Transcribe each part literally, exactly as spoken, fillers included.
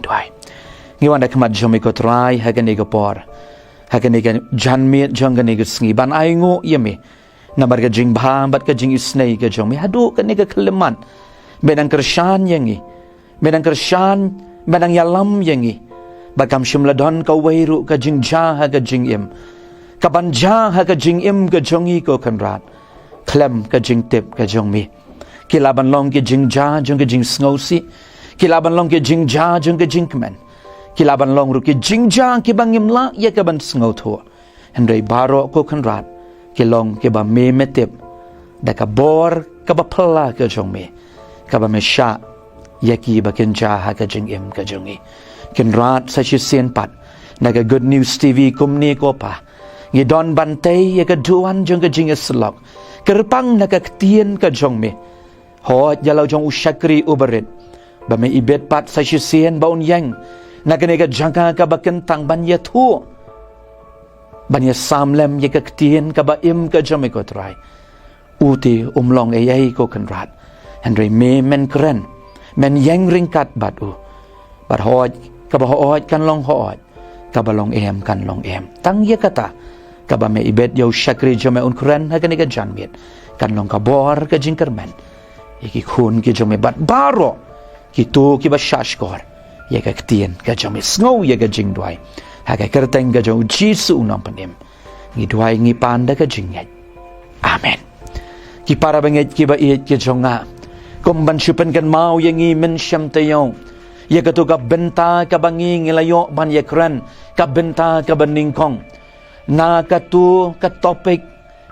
duwai. Ngi wan da khmat jong me ko Trai ha kane ka por, ha kane ka janmiet jong kane ka sngi, ban ai nguh ïa me namar ka jingbha bad ka jingisynei ka jong me. Haduh kane ka khyllipmat me dang kyrshan ïa ngi, me dang kyrshan, me dang ïalam ïa ngi. Bad kam shym la don kawei ruh ka jingjia ha ka jingim kaban jia ha ka jingim ka jong ngi ko Kynrad, khlem ka jingtip ka jong me. Ki lah ban long ki jingjia jong ka jingsngewsih, ki lah ban long ki jingjia jong ka jingkmen, ki lah ban long ruh ki jingjia kiba ngim lah ïa kaban sngewthuh. Hynrei baroh ko Kynrad ki long kiba me me tip da ka bor kaba phylla ka jong me, kaba me shah ïa ki ba kin jia ha ka jingim ka jong ngi. Kynrad, sa shisien pat na ka Good News T V kumne ko Pa, ngi don ban tei ïa ka duwan jong ka jingïasyllok kyrpang na ka ktien ka jong me. Hooid ïa la u jong u shakri u barit, ba me ibit pat sa shisien ba un ïeng na kane ka jaka kaba kyntang ban ïathuh, ban ïasam lem ïa ka ktien kaba im ka jong me ko Trai. U te um long ei ei ko Kynrad, hynrei me men kren, men ïeng ryngkat bad u. Bad hooid kaba hooid kan long hooid, kaba long em kan long em. Tang ïa kata, kaba me ibit ïa u shakri jong me un kren ha kane ka janmiet, kan long ka bor ka jingkyrmen ïa ki khun ki jong me bad baroh kito kiba shahshkor ïa ka ktien ka jong me. Sngew ïa ka jingduwai ha ka kyrteng ka jong u Jisu u Nongpynim. Ngi duwai ngi pan da ka jingngeit. Amen. Ki para bangeit kiba ïeit ki jong nga, kum ban shu pynkynmaw ïa ngi mynshem taïew ïa kato ka bynta kaba ngi ngi la ïoh ban ïakren, ka bynta kaba nyngkong na kato ka topic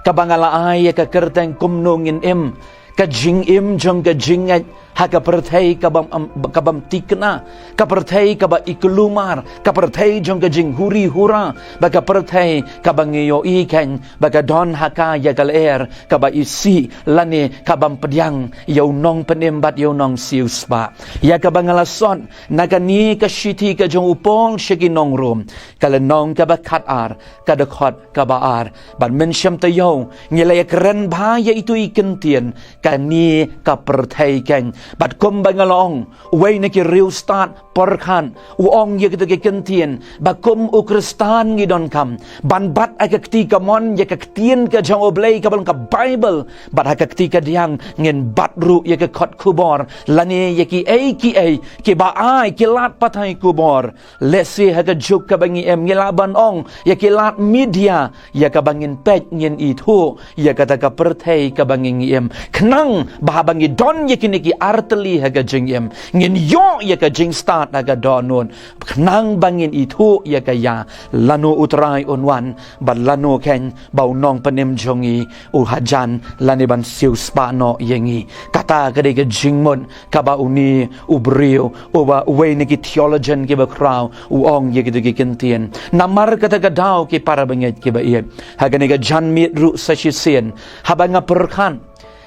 kaba nga la ai ïa ka kyrteng kumno ngin im ka jingim jong ka jingngeit ha ka pyrthei ka bym, ka bym thikna, ka pyrthei kaba i kulmar, ka pyrthei jong ka jinghuri hura, bad ka pyrthei kaba ngi ïohi kein ba ka don ha ka ïa ka lyer kaba isih lane ka bym pdiang ïa u Nongpynim bad ïa u Nongsiewspah. Ïa kaba nga la sot na kane ka shithi ka jong u Paul sha ki nong Rom, ka lynnong kaba khatar, ka dkhot kaba ar. Bad mynshem taïew ngi la ïakren bha ïa ito i kyntien kane ka pyrthei kein. Bad kumba nga la ong, uwei na ki riewstad pyrkhat u ong ïa kito ki kyntien ba kum u Khristan ngi donkam ban bat ha ka kti kamon ïa ka ktien ka jong U Blei kaba long ka Baibl, bad ha ka kti kadiang ngin bat ruh ïa ka kot khubor lane ïa kiei kiei kiba ai ki lad pathai khubor. Lehse ha ka juk kaba ngi im ngi lah ban ong ïa ki lad media ïa kaba ngin peit ngin ithuh ïa kata ka pyrthei kaba ngi ngi im, khnang ba haba ngi don ïa kine ki artylli ha ka jingim ngin ïoh ïa ka jingstad ha ka dohnud, khnang ba ngin ithuh ïa ka ïa lano U Trai un wan bad lano kein ba u Nongpynim jong ngi u hajan lane ban siewspah noh ïa ngi. Kata ka dei ka jingmut kaba une u briew, uba uwei na ki theologian kiba khraw u ong ïa kito ki kyntien. Namar kata ka daw ki para bangeit kiba ïeit, ha kane ka janmiet ruh sa shisien, haba nga pyrkhat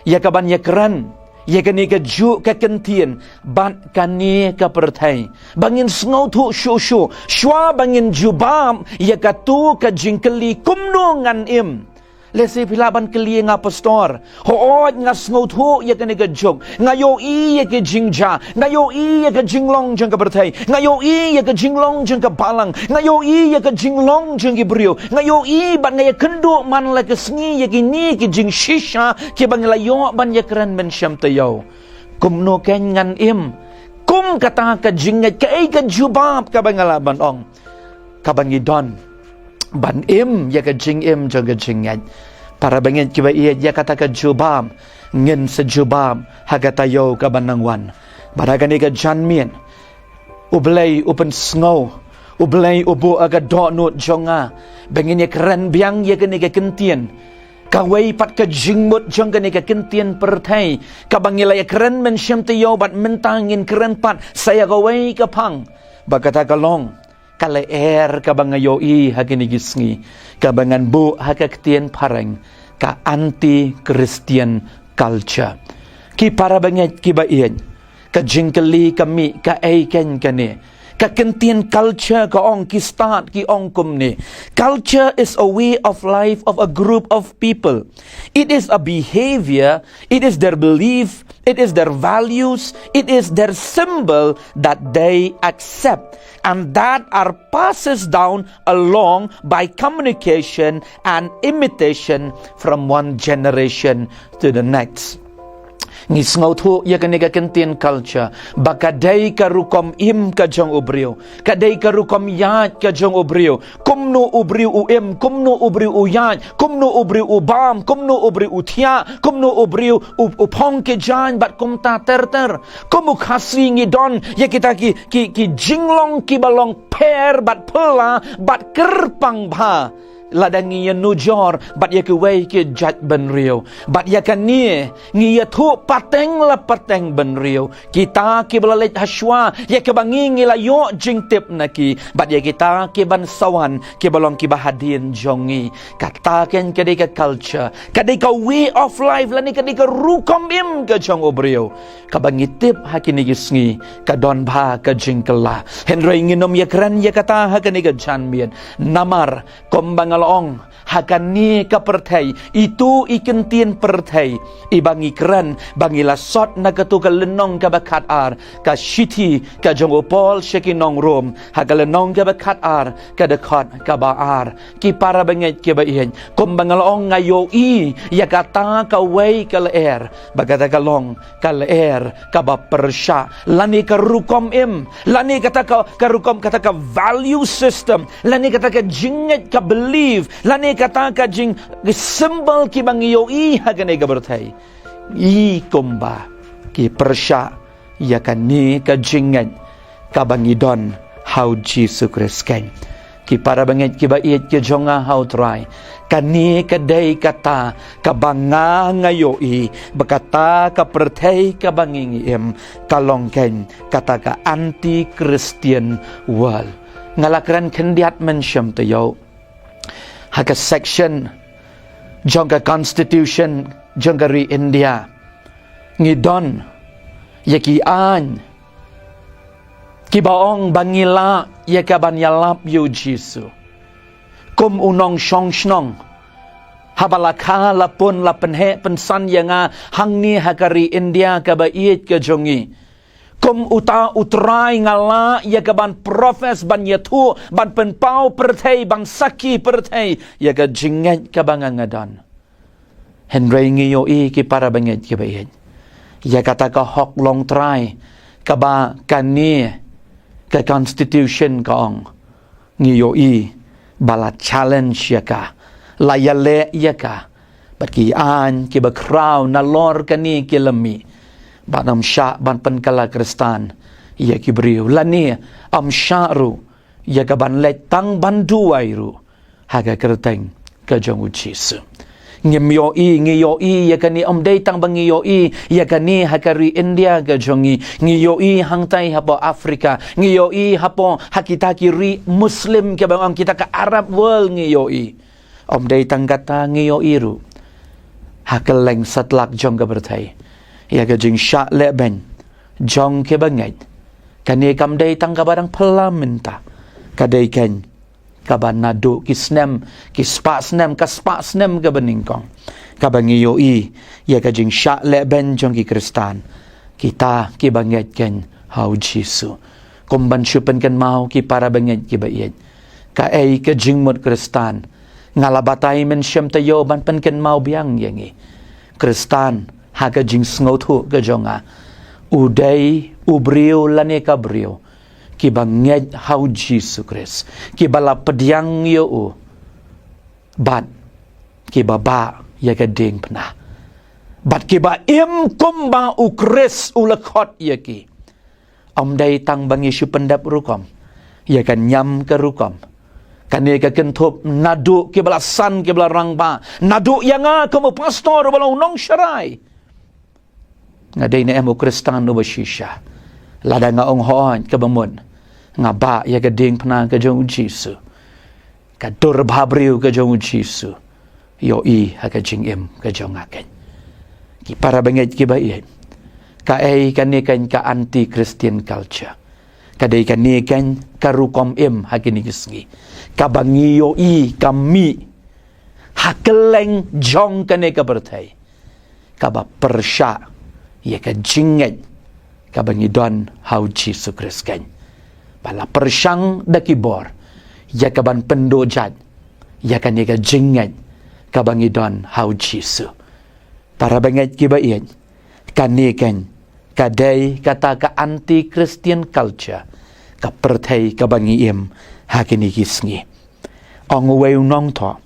ïa kaban ïakren ïa kane ka juh ka kyntien bad kane ka pyrthei, ba ngin sngewthuh shuh shuh shuwa ba ngin jubab ïa kato ka jingkylli kumno ngan im. Lehse phi lah ban kylli ïa nga, Pastor, hooid nga sngewthuh ïa kane ka juk, nga ïohi ïa ka jingjia, nga ïohi ïa ka jinglong jong ka pyrthei, nga ïohi ïa ka jinglong jong ka balang, nga ïohi ïa ka jinglong jong ki briew, nga ïohi bad nga ïakynduh man la ka sngi ïa kine ki jingshisha kiba ngi la ïoh ban ïakren mynshem taïew. Kumno kein ngan im? Kum kata ka jingngeit, kaei ka jubab kaba nga lah ban ong, kaba ngi don ban im ïa ka jingim jong ka jingngeit? Para bangeit kiba ïeit, ïa kata ka jubab ngin sa jubab ha ka taïew kaba nang wan. Bad ha kane ka janmiet U Blei u pynsngew, U Blei u buh ha ka dohnud jong nga ba ngin ïakren biang ïa kane ka kyntien, kawei pat ka jingmut jong kane ka kyntien pyrthei kaba ngi la ïakren mynshem taïew bad mynta ngin kren pat sa ïa kawei ka phang. Ba kata ka long ka lyer kaba nga ïohi ha kine ki sngi, kaba ngan buh ha ka ktien phareng ka anti-Christian culture. Ki para bangeit kiba ïeit, ka jingkylli ka mih kaei kein kane? Ka kyntien culture ka ong, ki stad ki ong kumne: Culture is a way of life of a group of people. It is a behavior, it is their belief, it is their values, it is their symbol that they accept and that are passes down along by communication and imitation from one generation to the next. Ngi sngewthuh ïa kane ka kyntien culture ba ka dei ka rukom im ka jong u briew, ka dei ka rukom ïaid ka jong u briew. Kumno u briew u im, kumno u briew u ïaid, kumno u briew u bam, kumno u briew u thiah, kumno u briew u, u phong ki jaiñ bad kumta ter ter. Kum u Khasi ngi don ïa kita ki, ki, ki jinglong kiba long pher bad phylla bad kyrpang bha. Lada ngi ïanujor bad ïa kiwei ki jait bynriew, bad ïa kane ngi ïathuh pateng la pateng bynriew, kita kiba la leit hashwa, ïa kaba ngi ngi la ïoh jingtip na ki, bad ïa kita ki ban sa wan kiba long kiba hadien jong ngi. Kata keiñ ka dei ka culture, ka dei ka way of life, lane ka dei ka rukom im ka jong u briew. Kaba ngi tip ha kine ki sngi ka don bha ka jingkylla. Hynrei ngin ym ïakren ïa kata ha kane ka janmiet. Namar kumba nga la ong, ha kane ka pyrthei, itu i kyntien pyrthei iba ngi kren ba ngi la sot na kato ka lynnong kaba khatar, ka shithi ka jong u Paul sha ki nong Rom, ha ka lynnong kaba khatar, ka dkhot kaba ar. Ki para bangeit kiba ïeit, kumba nga la ong, nga ïohi ïa kata kawei ka lyer ba kata ka long ka lyer kaba pyrshah, lane ka rukom im, lane kata ka, ka rukom, kata ka value system, lane kata ka jingngeit, ka belief, lane kata ka jing, ka symbol kiba ngi ïohi ha kane ka pyrthei. I kumba ki pyrshah ïa kane ka jingngeit kaba ngi don ha u Jisu Khrist keiñ. Ki para bangeit kiba ïeit ki jong nga ha u Trai, kane ka dei kata kaba nga nga ïohi ba kata ka pyrthei kaba ngi ngi im ka long keiñ kata ka anti-Christian world. Nga la kren khyndiat mynshem taïew ha ka section jong ka constitution jong ka ri India. Ngi don ïa ki aiñ kiba ong ba ngi lah ïa ka ban ïalap ïa u Jisu. Kum u nongshong shnong, haba la kha la pun la pynheh pynsan ïa nga hangne ha ka ri India kaba ïeit ka jong ngi, kum uta u Trai nga lah ïa ka ban profess, ban ïathuh, ban pynpaw pyrthei, ban sakhi pyrthei ïa ka jingngeit kaba nga nga don. Hynrei ngi ïohi, ki para bangeit kiba ïeit, ïa kata ka hok longtrai kaba kane ka constitution ka ong, ngi ïohi ba la challenge ïa ka, la ïaleh ïa ka. Bad ki aiñ kiba khraw nalor kane ki la mih, bad ym shah ban pynkylla Khristan ïa ki briew, lane ym shah ruh ïa ka ban leit tang ban duwai ruh ha ka kyrteng ka jong u Jisu. Ngim ïohi, ngi ïohi ïa kane, ym dei tang ba ngi ïohi ïa kane ha ka ri India ka jong ngi, ngi ïohi hangtai hapoh Africa, ngi ïohi hapoh ha kita ki ri Muslim kiba ong kita ka Arab world, ngi ïohi. Ym dei tang kata, ngi ïohi ruh ha kylleng satlak jong ka pyrthei ïa ka jingshah lehbeiñ jong kiba ngeit. Kane kam dei tang kaba dang phylla mynta, ka dei keiñ kaba naduh ki snem, ki spah snem, ka spah snem kaba nyngkong, kaba ngi ïohi ïa ka jingshah lehbeiñ jong ki Khristan, kita kiba ngeit keiñ ha u Jisu. Kum ban shu pynkynmaw, ki para bangeit kiba ïeit, kaei ka jingmut Khristan? Nga la batai mynshem taïew ban pynkynmaw biang ïa ngi. Khristan, ha ka jingsngewthuh ka jong nga, u dei u briew lane ka briew kiba ngeit ha u Jisu Khrist, kiba la pdiang ïa u bad kiba bah ïa ka diengphna, bad kiba im kumba u Khrist u la khot ïa ki. Ym dei tang ba ngi shu pyndep rukom ïa ka niam ka rukom. Kane ka kynthup naduh kiba la san, kiba la rangbah, naduh ïa nga kum u pastor uba long u nongsharai. Nga dei ne em u Khristan uba shisha? Lada nga ong hooid, kaba mut nga bah ïa ka diengphna ka jong u Jisu, ka dur bhabriew ka jong u Jisu ïohi ha ka jingim ka jong nga keiñ. Ki para bangeit kiba ïeit, kaei kane keiñ ka anti-Christian culture? Ka dei kane keiñ ka rukom im ha kine ki sngi, kaba ngi ïohi ka mih ha kylleng jong kane ka pyrthei, kaba pyrshah ïa ka jingngeit kaba ngi don ha u Jisu Khrist keiñ. Ba la pyrshang da ki bor ïa kaban pynduh jait ïa kane ka jingngeit kaba ngi don ha u Jisu. Para bangeit kiba ïeit, kane keiñ ka dei kata ka anti-Christian culture, ka pyrthei kaba ngi im ha kine ki sngi. Ong uwei u nongthoh,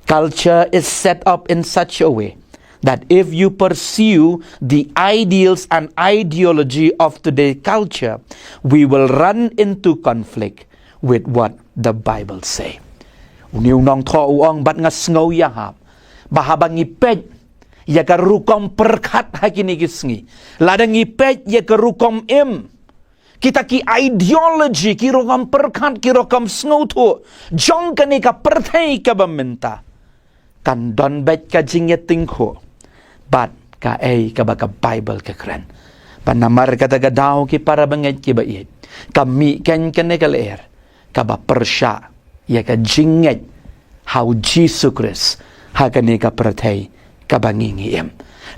"Culture is set up in such a way that if you pursue the ideals and ideology of today's culture, we will run into conflict with what the Bible say." Une u nongthoh u ong, bad nga sngew ïahap ba haba ngi peit ïa ka rukom pyrkhat ha kine ki sngi, lada ngi peit ïa ka rukom im, kita ki ideology, ki rukom pyrkhat, ki rukom sngewthuh jong kane ka pyrthei kaba mynta, kan don beit ka jingïatyngkhuh bad kaei kaba ka Baibl ka kren. Bad namar kata ka daw, ki para bangeit kiba ïeit, ka mih keiñ kane ka lyer kaba pyrshah ïa ka jingngeit ha u Jisu Khrist ha kane ka pyrthei kaba ngi ngi im.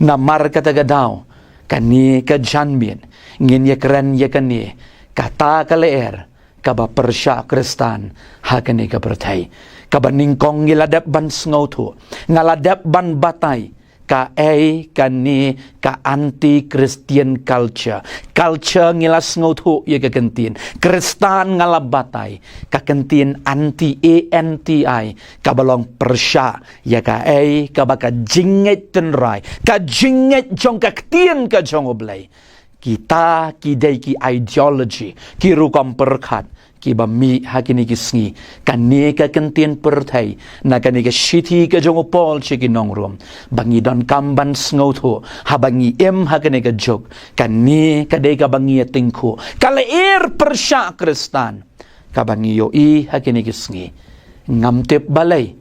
Namar kata ka daw, kane ka janmiet ngin ïakren ïa kane kata ka lyer kaba pyrshah Khristan ha kane ka pyrthei. Kaba nyngkong, ngi la dep ban sngewthuh, nga la dep ban batai kaei kane ka anti-Christian culture. Culture, ngi la sngewthuh ïa ka kyntien. Khristan, nga la batai, ka kyntien anti, A N T I, kaba long pyrshah ïa kaei kaba ka jingngeit tynrai, ka jingngeit jong ka ktien ka jong U Blei. Kita ki dei ki ideology, ki rukom pyrkhat kiba mih ha kine ki sngi. Kane ka kyntien pyrthei na kane ka shithi ka jong u Paul sha ki nong Rom, ba ngi donkam ban sngewthuh haba ngi im ha kane ka juk. Kane ka dei kaba ngi ïatyngkhuh, ka lyer pyrshah Khristan kaba ngi ïohi ha kine ki sngi. Ngam tip balei,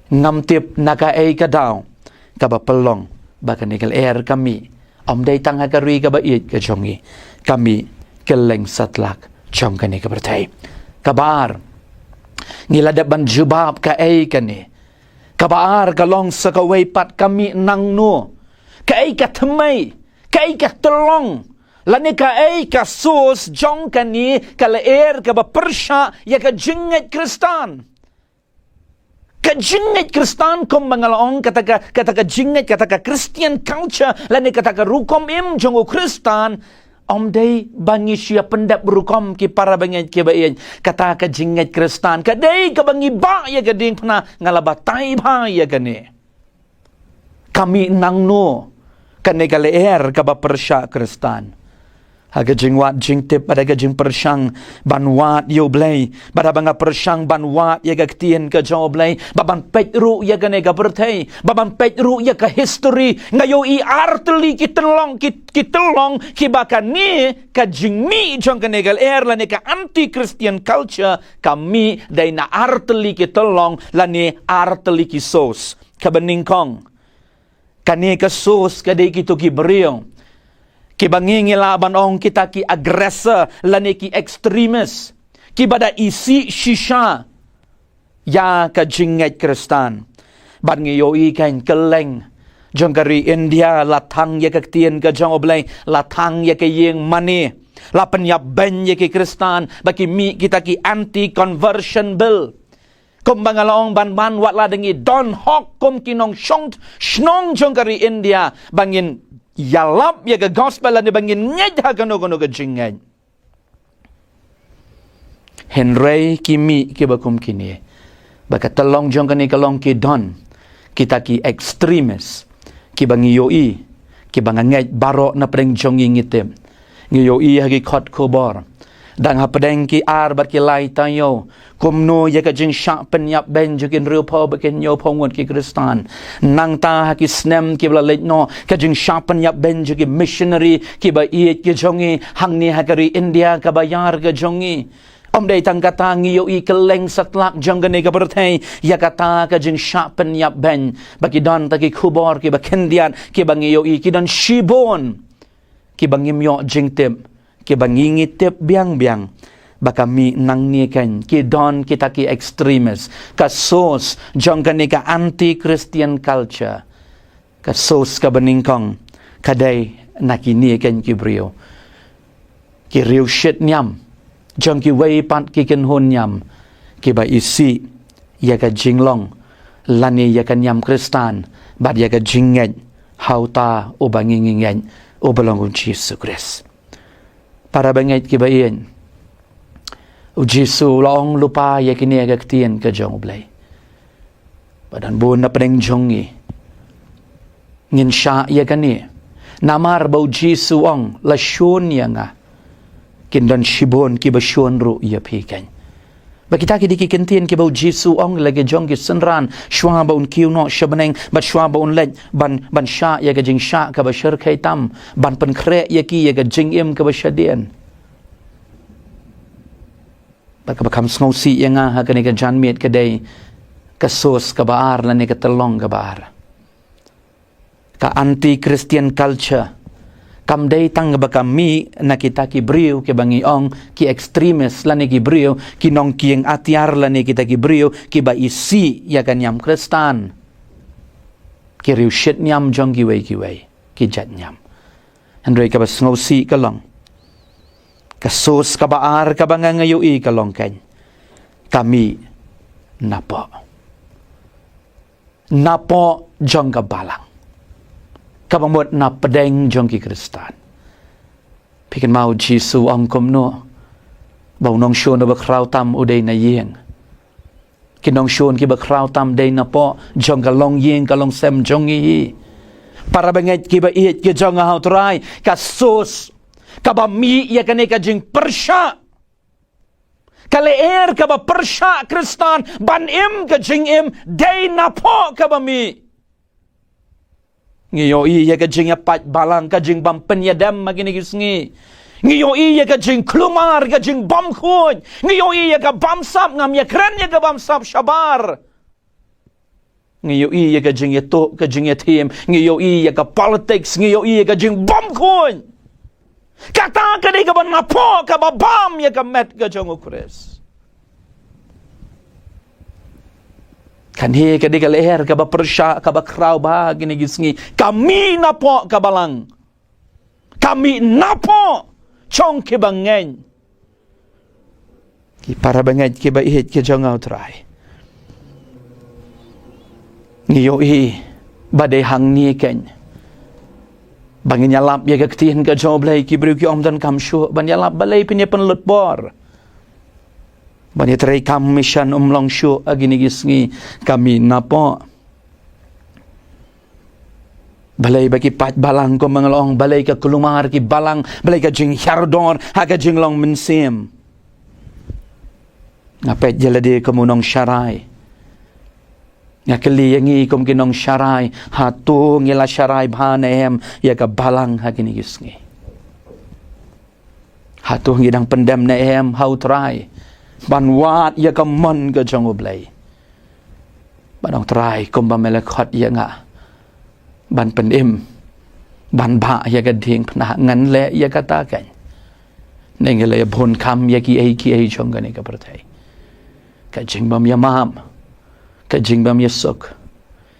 ngam tip na kaei ka daw, kaba pynlong ba kane ka lyer ka mih, ym dei tang ha ka ri kaba ïeit ka jong ngi, ka mih kylleng satlak jong kane ka pyrthei. Kaba ar, ngi la dep ban jubab kaei kane. Kaba ar ka long sa kawei pat, ka mih nangno, kaei ka thymmei, kaei ka tyllong, lane kaei ka source jong kane ka lyer kaba pyrshah ïa ka jingngeit Khristan. Ka jingngeit Khristan, kumba nga la ong, kata ka, kata ka jingngeit, kata ka Christian culture, lane kata ka rukom im jong u Khristan, ym dei ba ngi shu ïa pyndep rukom, ki para bangeit kiba ïeit. Kata ka jingngeit Khristan ka dei kaba ngi bah ïa ka diengphna, nga la batai bha ïa kane. Ka mih nangno kane ka lyer kaba pyrshah Khristan? Ha ka jingwad jingtip bad ha ka jingpyrshang ban wad ïa U Blei, bad haba nga pyrshang ban wad ïa ka ktien ka jong U Blei, bad ban peit ruh ïa kane ka pyrthei, bad ban peit ruh ïa ka history, nga ïohi artylli ki tyllong, ki, ki tyllong kiba kane ka jingmih jong kane ka lyer lane ka anti-Christian culture ka mih dei na artylli ki tyllong lane artylli ki source. Kaba nyngkong, kane ka source ka dei kito ki briew kiba ngi, ngi lah ban ong, kita ki aggressor lane ki extremist, kiba da isih shisha ïa ka jingngeit Khristan. Bad ngi ïohi keiñ, kylleng jong ka ri India la thang ïa ka ktien ka jong U Blei, la thang ïa ka ïing mane, la pynïap beiñ ïa ki Khristan, ba ki mih kita ki anti conversion bill. Kumba nga la ong ban ban, wat la dang ngi don hok kum ki nongshong shnong jong ka ri India ba ngin ïalap ïa ka gospel lane ba ngin ngeit ha kano kano ka jingngeit. Hynrei ki mih kiba kum kine, ba ka tyllong jong kane ka long ki don kita ki extremist, kiba ngi ïohi, kiba nga ngeit baroh na pdeng jong ngi ngi tip. Ngi ïohi ha ki kot khubor, dang hapdeng ki ar bad ki lai taïew, kumno ïa ka jingshah pynïap beiñ jong ki hynriewphew bad ki hynñiewphew ngut ki Khristan. Nangta ha ki snem kiba la leit noh, ka jingshah pynïap beiñ jong ki missionary kiba ïeit ki jong ngi hangne ha ka ri India kaba ïar ka jong ngi. Ym dei tang kata, ngi ïohi kylleng satlak jong kane ka pyrthei ïa kata ka jingshah pynïap beiñ, ba ki don ta ki khubor kiba khyndiat kiba ngi ïohi, ki don shibun kiba ngim ïoh jingtip kiba ngi ngi tip biang biang ba ka mih nangne kein, ki don kita ki extremist, ka source jong kane ka anti-Christian culture. Ka source kaba nyngkong ka dei na kine kein ki briew, ki riewshit niam jong kiwei pat ki kynhun niam, kiba isih ïa ka jinglong lane ïa ka niam Khristan bad ïa ka jingngeit ha uta uba ngi ngi ngeit, uba long U Jisu Khrist. Para bangeit kiba ïeit, U Jisu u la ong lypa ïa kine ha ka Ktien ka jong U Blei. Ba don bun na pdeng jong ngi ngin shah ïa kane. Namar ba U Jisu u ong, la shun ïa nga, kin don shibun kiba shun ruh ïa phi kein. Ba kita ki dei ki kyntien kiba U Jisu u ong la ki jong ki synran shuwa ba un kiew noh sha bneng, bad shuwa ba un leit ban, ban shah ïa ka jingshah kaba shyrkhei tam, ban pynkhreh ïa ki ïa ka jingim kaba shadien. Bad kaba kham sngewsih ïa nga ha kane ka janmiet ka dei ka source kaba ar lane ka tyllong kaba ar. Ka anti-Christian culture kam dei tang ba ka mih na kita ki briew kiba ngi ong ki extremist lane ki briew ki nongkieng atiar lane kita ki briew kiba isih ïa ka niam Khristan, ki riewshit niam jong kiwei kiwei ki jait niam. Hynrei kaba sngewsih ka long, ka source kaba ar kaba nga nga ïohi ka long kein, ka mih napoh, napoh jong ka balang, kaba mut na pdeng jong ki Khristan. Phi kynmaw U Jisu u ong kumno? Ba u nongshun uba khraw tam u dei na ïing. Ki nongshun kiba khraw tam dei napoh jong ka longïing ka longsem jong ngi hi. Para bangeit kiba ïeit ki jong nga ha U Trai, ka source kaba mih ïa kane ka jingpyrshah, ka lyer kaba pyrshah Khristan ban im ka jingim, dei napoh kaba mih. Ngi ïohi ïa ka jingïapait balang, ka jingbym pynïadem ha kine ki sngi. Ngi ïohi ïa ka jingkulmar, ka jingbymkhuid. Ngi ïohi ïa ka bamsap, ngam ïakren ïa ka bamsap shabar. Ngi ïohi ïa ka jingïatuh, ka jingïathiem. Ngi ïohi ïa ka politics, ngi ïohi ïa ka jingbymkhuid. Kata ka dei kaba napoh, kaba bam ïa ka met ka jong U Khrist. Kane ka dei ka lyer kaba pyrshah, kaba khraw bha ha kine ki sngi. Ka mih napoh ka balang, ka mih napoh jong kiba ngeit. Ki para bangeit kiba ïeit ki jong nga ha U Trai, ngi ïohi ba dei hangne kein ba ngin ïalap ïa ka Ktien ka jong U Blei. Ki briew ki ong, ym donkam shuh ban ïalap, balei phin ïa pynlut por? Ban ïatrei kam mission ym long shuh ha kine ki sngi. Ka mih napoh. Balei ba ki paid balang, kumba nga la ong, balei ka kulmar ki balang, balei ka jinghiar dor ha ka jinglong mynsiem? Nga peit ïa lade kum u nongsharai. Nga kylli ïa ngi kum ki nongsharai, hato ngi la sharai bha ne em ïa ka balang ha kine ki sngi? Hato ngi dang pyndem ne em ha U Trai ban wad ïa ka mon ka jong U Blei? Ba dang, Trai, kumba me la khot ïa nga ban pynim, ban bah ïa ka diengphna, ngan leh ïa kata kein? Ne ngi la ïa bun kam ïa kiei kiei jong kane ka pyrthei? Ka jingbym ïamap, ka jingbym ïasuk,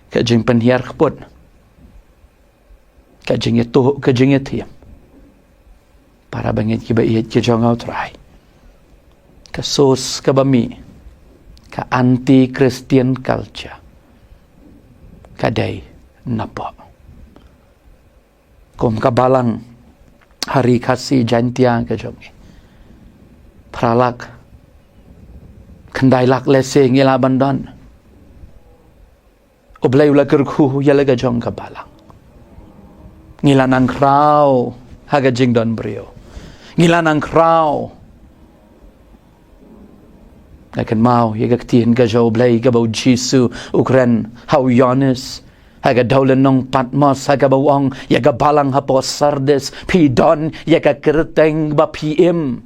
ka jingpynhiar kput, ka jingïatuh, ka jingïathiem. Para bangeit kiba ïeit ki jong nga ha U Trai, ka source kaba mih, ka anti-Christian culture, ka dei napoh. Kum ka balang ha Ri Khasi Jaiñtia ka jong ngi, phra lak, khyndai lak lehse ngi lah ban don. U Blei u la kyrkhu ïa la ka jong ka balang. Ngi la nang khraw ha ka jingdon briew. Ngi la nang khraw. Nga kynmaw ïa ka Ktien ka jong U Blei kaba U Jisu u kren ha u Ïoannis ha ka dewlynnong Patmos, ha kaba u ong ïa ka balang hapoh Sardis, phi don ïa ka kyrteng ba phi im.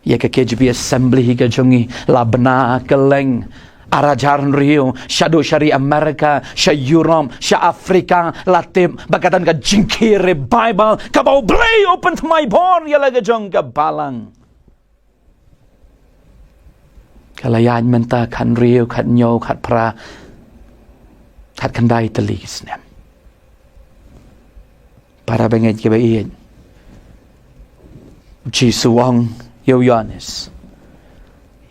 Ïa ka K J B Assembly ka jong ngi la bna kylleng Ar hajar hynriew, shaduh sha ri America, sha Europe, sha Africa, la tip ba ka don ka jingkhie revival kaba U Blei u pynthymmai bor ïa la ka jong ka balang. Ka la ïaid mynta khathynriew, khathynñiew, khatphra, khatkhyndai tylli ki snem. Para bangeit kiba ïeit, Jisu u ong ïa u Ïoannis,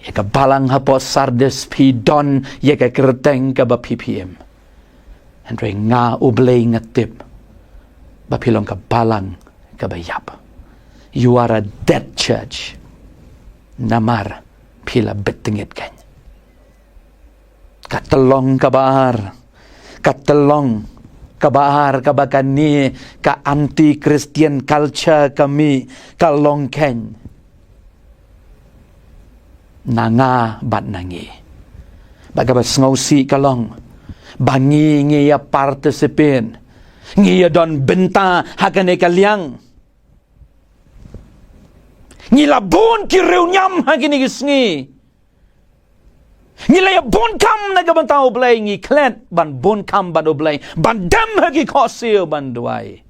ïa ka balang hapoh Sardis, phi don ïa ka kyrteng kaba phi, phi im. Hynrei nga, U Blei, nga tip ba phi long ka balang kaba ïap. You are a dead church. Namar phi la bit tyngit kein. Ka tyllong kaba ar, ka tyllong kaba ar, kaba kane ka anti-Christian culture ka mih, ka long kein na nga bad na ngi. Bad kaba sngewsih ka long ba ngi, ngi ïa participate, ngi ïa don bynta ha kane ka liang. Ngi la bun ki riewniam ha kine ki sngi. Ngi la ïa bun kam na ka bynta U Blei, ngi klet ban bun kam bad U Blei, ban dem ha ki khohsiew ban duwai.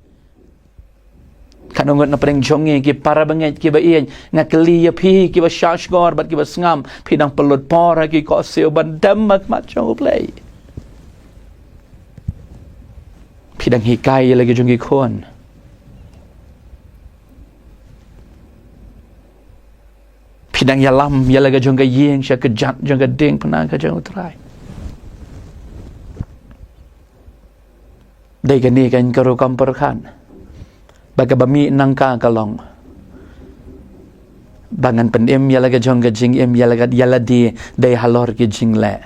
Katno ngut na pdeng jong ngi ki para bangeit kiba ïeit, nga kylli ïa phi kiba shahshkor bad kiba sngap, phi dang pynlut por ha ki khohsiew ban dem ha khmat jong U Blei? Phi dang hikai ïa la ki jong ki khun? Phi dang ïalam ïa la ka jong ka ïing sha ka kjat jong ka diengphna ka jong U Trai? Dei kane kein ka rukom pyrkhat ba kaba mih nangta ka long ba ngan pynim ïa la ka jong ka jingim ïa la ka, ïa lade dei halor ki jingleh.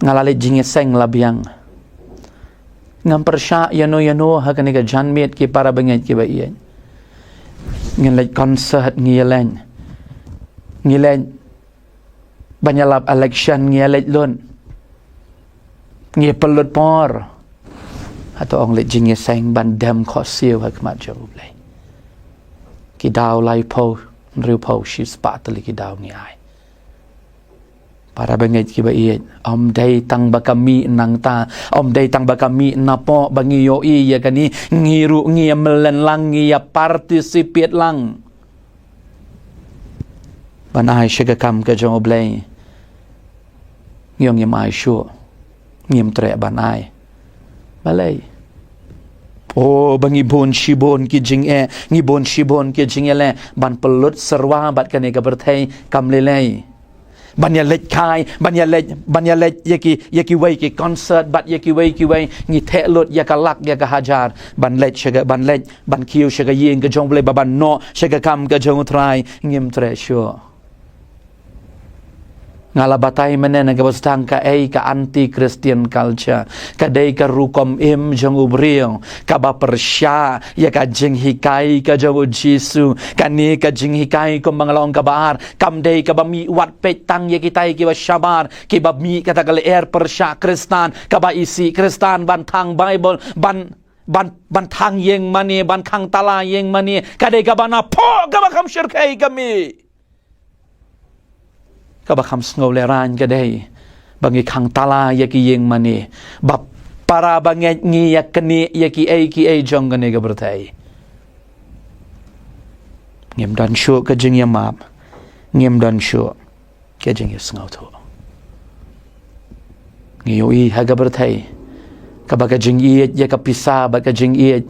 Nga la leit jingïaseng la biang. Ngam pyrshah ïano ïano ha kane ka janmiet, ki para bangeit kiba ïeit. Ngin leit concert, ngi ïaleit. Ngi leit ban ïalap election, ngi ïaleit lut. Ngi pynlut por. Hato ong leit jingïaseng ban dem khohsiew ha khmat jong U Blei? Ki daw laiphew, hynriewphew, shispah tylli ki daw ngi ai. Para bangeit kiba ïeit, ym dei tang ba ka mih nangta, ym dei tang ba ka mih napoh ba ngi ïohi ïa kane, ngi ruh ngi ïa mlien lang, ngi ïa participate lang ban ai sha ka kam ka jong U Blei. Ngi ong ngim ai shuh, ngim treh ban ai. Balei? O, ba ngi bun shibun ki jingeh, ngi bun shibun ki jingeh leh ban pynlut syrwa bad kane ka pyrthei, kam lei lei. Ban ïaleit kai, ban ïaleit, ban ïaleit ïa ki, ïa kiwei ki concert bad ïa kiwei kiwei, ngi theh lut ïa ka lak ïa ka hajar ban leit sha ka, ban leit, ban kiew sha ka ïing ka jong U Blei, ba ban noh sha ka kam ka jong U Trai, ngim treh shuh. Nga la batai mynne na kaba sdang kaei ka anti-Christian culture. Ka dei ka rukom im jong u briew kaba pyrshah ïa ka jinghikai ka jong U Jisu. Kane ka jinghikai kumba nga la ong kaba ar, kam dei kaba mih wat peit tang ïa kitai kiba shabar, kiba mih kata ka lyer pyrshah Khristan, kaba isih Khristan ban thang Baibl, ban, ban, ban thang ïing mane, ban khang tala ïing mane. Ka dei kaba napoh kaba kham shyrkhei ka mih. Kaba kham sngewlehraiñ ka dei ba ngi khang tala ïa ki ïing mane, ba para bangeit ngi ïa knieh ïa kiei kiei jong kane ka pyrthei. Ngim don shuh ka jingïamap, ngim don shuh ka jingïasngewthuh. Ngi ïohi ha ka pyrthei kaba ka jingïeit ïa ka pisa bad ka jingïeit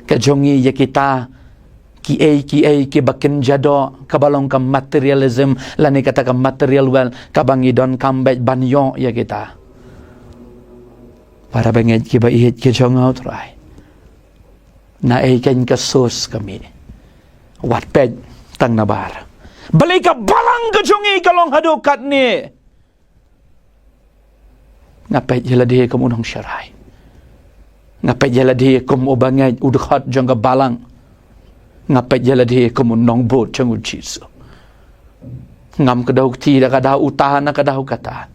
ka jong ngi ïa kita kiei kiei kiba kynja doh, kaba long ka materialism lane kata ka material wealth, kaba ngi donkam beit ban ïoh ïa kita. Para bangeit kiba ïeit ki jong nga U Trai, naei keiñ ka source ka mih? Wat peit tang nabar. Balei ka balang ka jong ngi ka long haduh katne? Nga peit ïa lade kum u nongsharai. Nga peit ïa lade kum u bangeit, u dkhot jong ka balang. Nga peit ïa lade kum u nongbud jong U Jisu. Ngam kdew kti da ka daw uta na ka daw kata.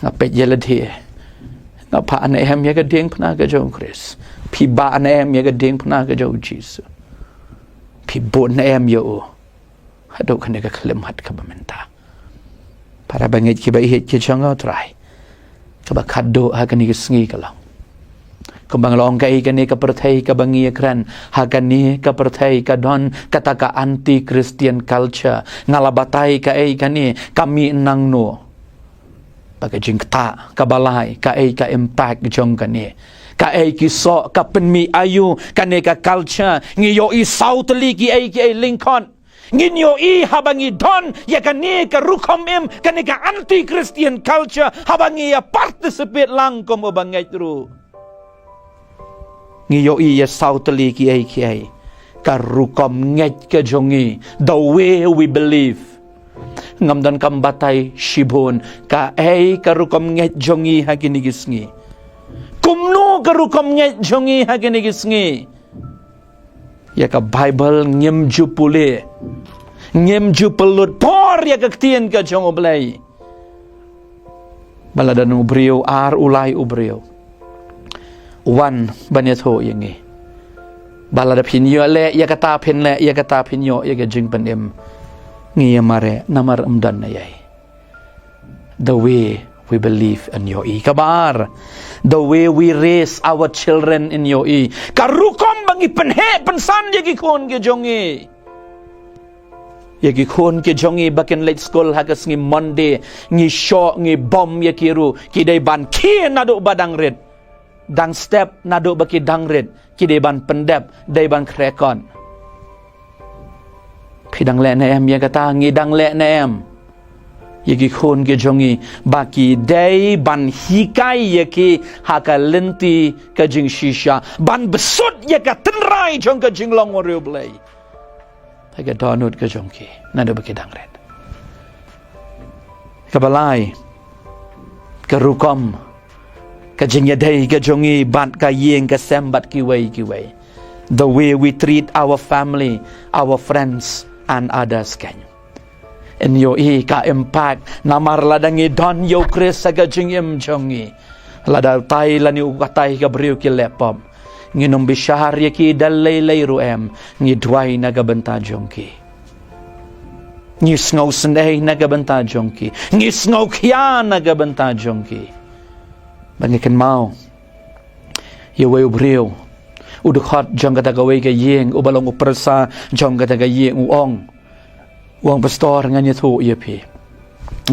Nga peit ïa lade. Nga phah ne em ïa ka diengphna ka jong U Khrist? Phi bah ne em ïa ka diengphna ka jong U Jisu? Phi bud ne em ïa u haduh kane ka khyllipmat kaba mynta? Para bangeit kiba ïeit ki jong nga Trai, kaba khadduh ha kane ka sngi ka long, kumba nga la ong, kaei kane ka pyrthei kaba ngi ïakren? Ha kane ka pyrthei ka don kata ka anti-Christian culture. Nga la batai kaei kane, ka mih nangno. Ba ka jingktah kaba lai, kaei ka impact jong kane? Kaei ki soh, ka pynmih aïu kane ka culture? Ngi ïohi saw tylli kiei kiei lyngkot. Ngin ïohi haba ngi don ïa kane ka rukom im, kane ka anti-Christian culture, haba ngi ïa participate lang kum u bangeit ruh. Ngi ïohi ïa saw tylli kiei kiei, ka rukom ngeit ka jong ngi, the way we believe. Ngam donkam batai shibun kaei ka rukom ngeit jong ngi ha kine ki sngi. Kumno ka rukom ngeit jong ngi ha kine ki sngi? Ïa ka Baibl ngim ju pule, ngim ju pynlut por ïa ka ktien ka jong U Blei. Ba lada u briew, ar u lai u briew, u wan ban ïathuh ïa ngi, ba lada phin ïoh leh ïa kata, phin leh ïa kata, phin ïoh ïa ka jingpynim, ngi ïa mareh namar ym don na ei. The way we believe and ïohi. Kaba ar, the way we raise our children in ïohi. Ka rukom ba ngi pynheh pynsan ïa ki khun ki jong ngi. Ïa ki khun ki jong ngi ba kin leit skul ha ka sngi Monday, ngi shoh, ngi bom ïa ki ruh, ki dei ban khie naduh ba dang rit. Dang step naduh ba ki dang rit, ki dei ban pyndep, dei ban khreh kot. Phi dang leh ne em ïa kata, ngi dang leh ne em ïa ki khun ki jong ngi, ba ki dei ban hikai ïa ki ha ka lynti ka jingshisha, ban bsut ïa ka tynrai jong ka jinglong u riewblei ha ka dohnud ka jong ki naduh ba ki dang rit. Kaba lai, ka rukom ka jingïadei ka jong ngi bad ka ïing ka sem bad kiwei kiwei. The way we treat our family, our friends and others, kan ïohi ka impact. Namar lada ngi don ïa u Khrist ha ka jingim jong ngi, lada u tai lane u katai ka briew ki leh pop, ngin ym bishar ïa ki da lei lei ruh em, ngi duwai na ka bynta jong ki. Ngi sngewsynei na ka bynta jong ki, ngi sngewkhia na ka bynta jong ki. Ba ngi kynmaw ïa uwei u briew, u dkhot jong kata kawei ka ïing, uba long u pyrsa jong kata ka ïing, u ong, u ong, Pastor, ngan ïathuh ïa phi,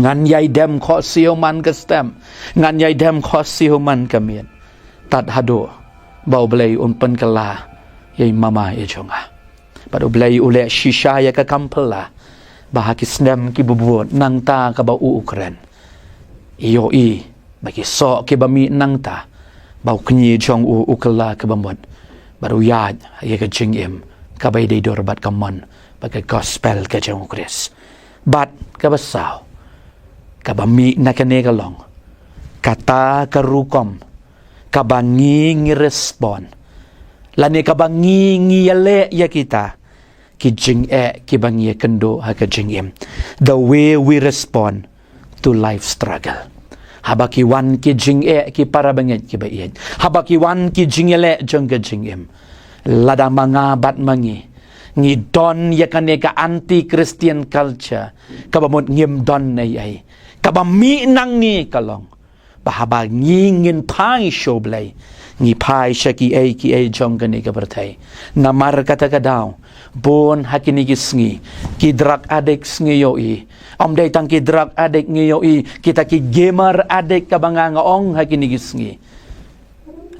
ngan ïai dem khohsiew man ka step, ngan ïai dem khohsiew man ka miet. Tad haduh ba U Blei un pynkylla ïa i mama i jong nga. Bad U Blei u leh shisha ïa ka kam phylla, ba ha ki snem kiba bud nangta kaba u u kren, i ïohi ba ki soh kiba mih nangta, ba u kñi jong u u kylla kaba mut, bad u ïaid ïa ka jingim kaba dei dur bad ka mon bad ka gospel ka jong u Khrist. Bad kaba saw, kaba mih na kane ka long kata ka rukom kaba ngi ngi respond, lane kaba ngi ngi ïaleh ïa kita ki jingeh kiba ngi ïakynduh ha ka jingim. The way we respond to life struggle. Haba ki wan ki jingeh, ki para bangeit kiba ïeit, haba ki wan ki jingïaleh jong ka jingim, lada ma nga bad ma ngi ngi don ïa kane ka anti-Christian culture, kaba mut ngim don ei ei, kaba mih na ngi ka long ba haba ngi ngin phai sha U Blei, ngi phai sha kiei kiei jong kane ka pyrthei. Namar kata ka daw, bun ha kine ki sngi, ki drug addicts ngi ïohi. Ym dei tang ki drug addict ngi ïohi, kita ki gamer addict kaba nga nga ong ha kine ki sngi.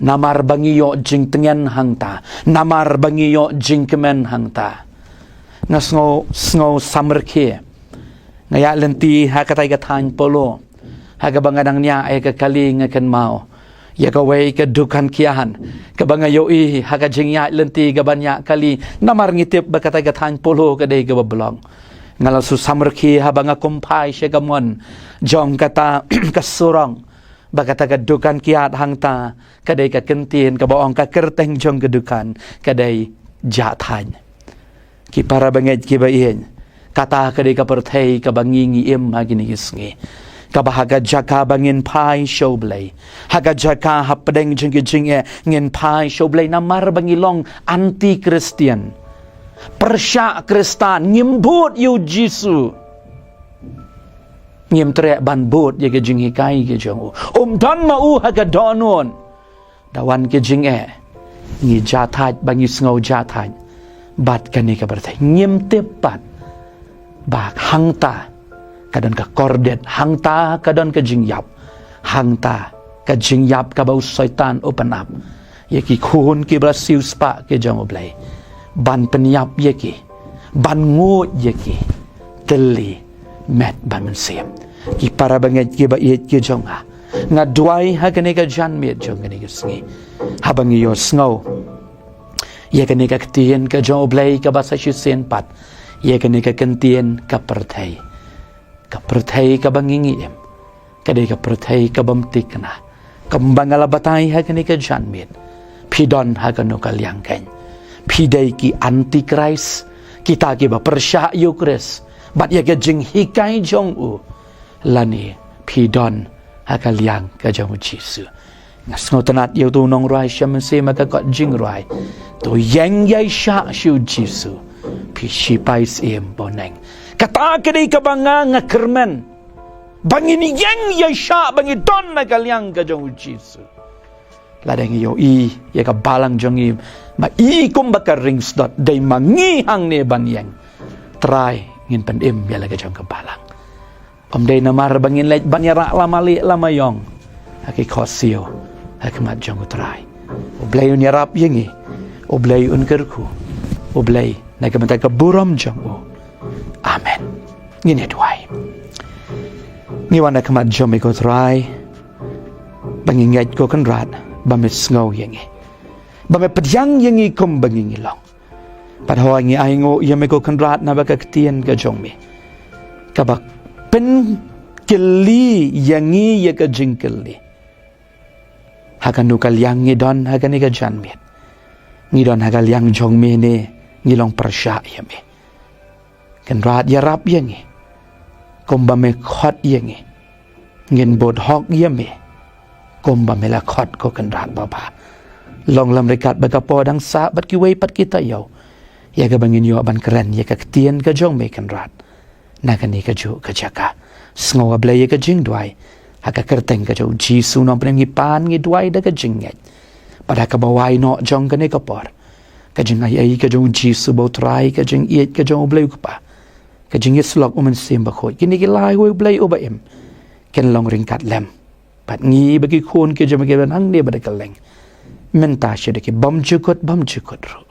Namar ba ngi ïoh jingtngen hangta, namar ba ngi ïoh jingkmen hangta. Nga sngew, sngew samrkhie. Nga ïaid lynti ha katai ka thaiñ Polo, ha kaba nga dang ñiah ïa ka kali, nga kynmaw ïa kawei ka dukan kiad kaba nga ïohi ha ka jingïaid lynti kaban ñiah kali. Namar ngi tip ba katai ka thaiñ Polo ka dei kaba blok. Nga la shu samrkhie haba nga kum phai sha ka mon jong kata ka surok, ba kata ka dukan kiad hangta ka dei ka kyntien kaba ong, ka kyrteng jong ka dukan ka dei Jah Thaiñ. Ki para bangeit kiba ïeit, kata ka dei ka pyrthei kaba ngi ngi im ha kine ki sngi. Kaba ha ka jaka ba ngin phai sha U Blei, ha ka jaka hapdeng jong ki jingeh ngin phai sha U Blei, namar ba ngi long anti-Christian, pyrshah Khristan, ngim bud ïa U Jisu. Ngim treh ban bud ïa ka jinghikai ka jong u. Um don ma u ha ka dohnud. Da wan ka jingeh, ngi jathait ba ngi sngew jathait bad kane ka pyrthei. Ngim tip pat ba hangta ka don ka kordit, hangta ka don ka jingïap, hangta ka jingïap kaba u Soitan u pynap ïa ki khun kiba la siewspah ki jong U Blei, ban pynïap ïa ki, ban nguid ïa ki tylli met bad mynsiem. Ki para bangeit kiba ïeit ki jong nga, nga duwai ha kane ka janmiet jong kane ka sngi, haba ngi ïohsngew ïa kane ka ktien ka jong U Blei kaba sa shisien pat, ïa kane ka kyntien ka pyrthei. Ka pyrthei kaba ngi ngi im, ka dei ka pyrthei kaba ym thikna. Kumba nga la batai ha kane ka janmiet, phi don ha kano ka liang keiñ? Phi dei ki antichrist, kita kiba pyrshah ïa U Khrist bad ïa ka jinghikai jong u, lane phi don ha ka liang ka jong U Jisu? Nga sngewtynnat ïa uto u nongrwai sha mynsiem ha ka kot jingrwai. To ïeng ïaishah sha U Jisu, phi shipai syiem bneng. Kata ka dei kaba nga nga kyrmen, ba ngin ïeng ïaishah, ba ngi don ha ka liang ka jong U Jisu. Lada ngi ïohi ïa ka balang jong ngi ma i kumba ka ring sdot, dei ma ngi hangne ban ïeng, Trai, ngin pynim ïa la ka jong ka balang. Ym dei namar ba ngin leit ban ïarap lama lieh lama ïong ha ki khohsiew ha khmat jong U Trai. U Blei un ïarap ïa ngi. U Blei un kyrkhu. U Blei na ka bynta ka burom jong u. Amen. Ngin ïa duwai. Ngi wan ha khmat jong me ko Trai, ba ngi ngeit ko Kynrad ba me sngew ïa ngi, ba me pdiang ïa ngi kumba ngi ngi long. Bad hooid ngi ainguh ïa me ko Kynrad naba ka ktien ka jong me, kaba pynkylli ïa ngi ïa ka jingkylli. Ha kano ka liang ngi don ha kane ka janmiet? Ngi don ha ka liang jong me ne ngi long pyrshah ïa me? Kynrad ïarap ïa ngi kumba me khot ïa ngi. Ngin bud hok ïa me kumba me la khot ko Kynrad babha. Long lem ryngkat bad ka por dang sah bad kiwei pat ki taïew, ïa kaba ngin ïoh ban kren ïa ka ktien ka jong me Kynrad na kane kajuh ka jaka. Sngew, A Blei, ïa ka jingduwai ha ka kyrteng ka jong U Jisu Nongpynim ngi pan ngi duwai da ka jingngeit. Bad ha kaba wai noh jong kane ka por, ka jingai ei ka jong U Jisu ba U Trai, ka jingïeit ka jong U Blei U Kpa, ka jingïasyllok U Mynsiem Bakhuid, kine ki lai, wei U Blei uba im, kin long ryngkat lem bad ngi ba ki khun ki jong me kiba hangne ba da kylleng, mynta sha da ki bymjukut bymjukut ruh.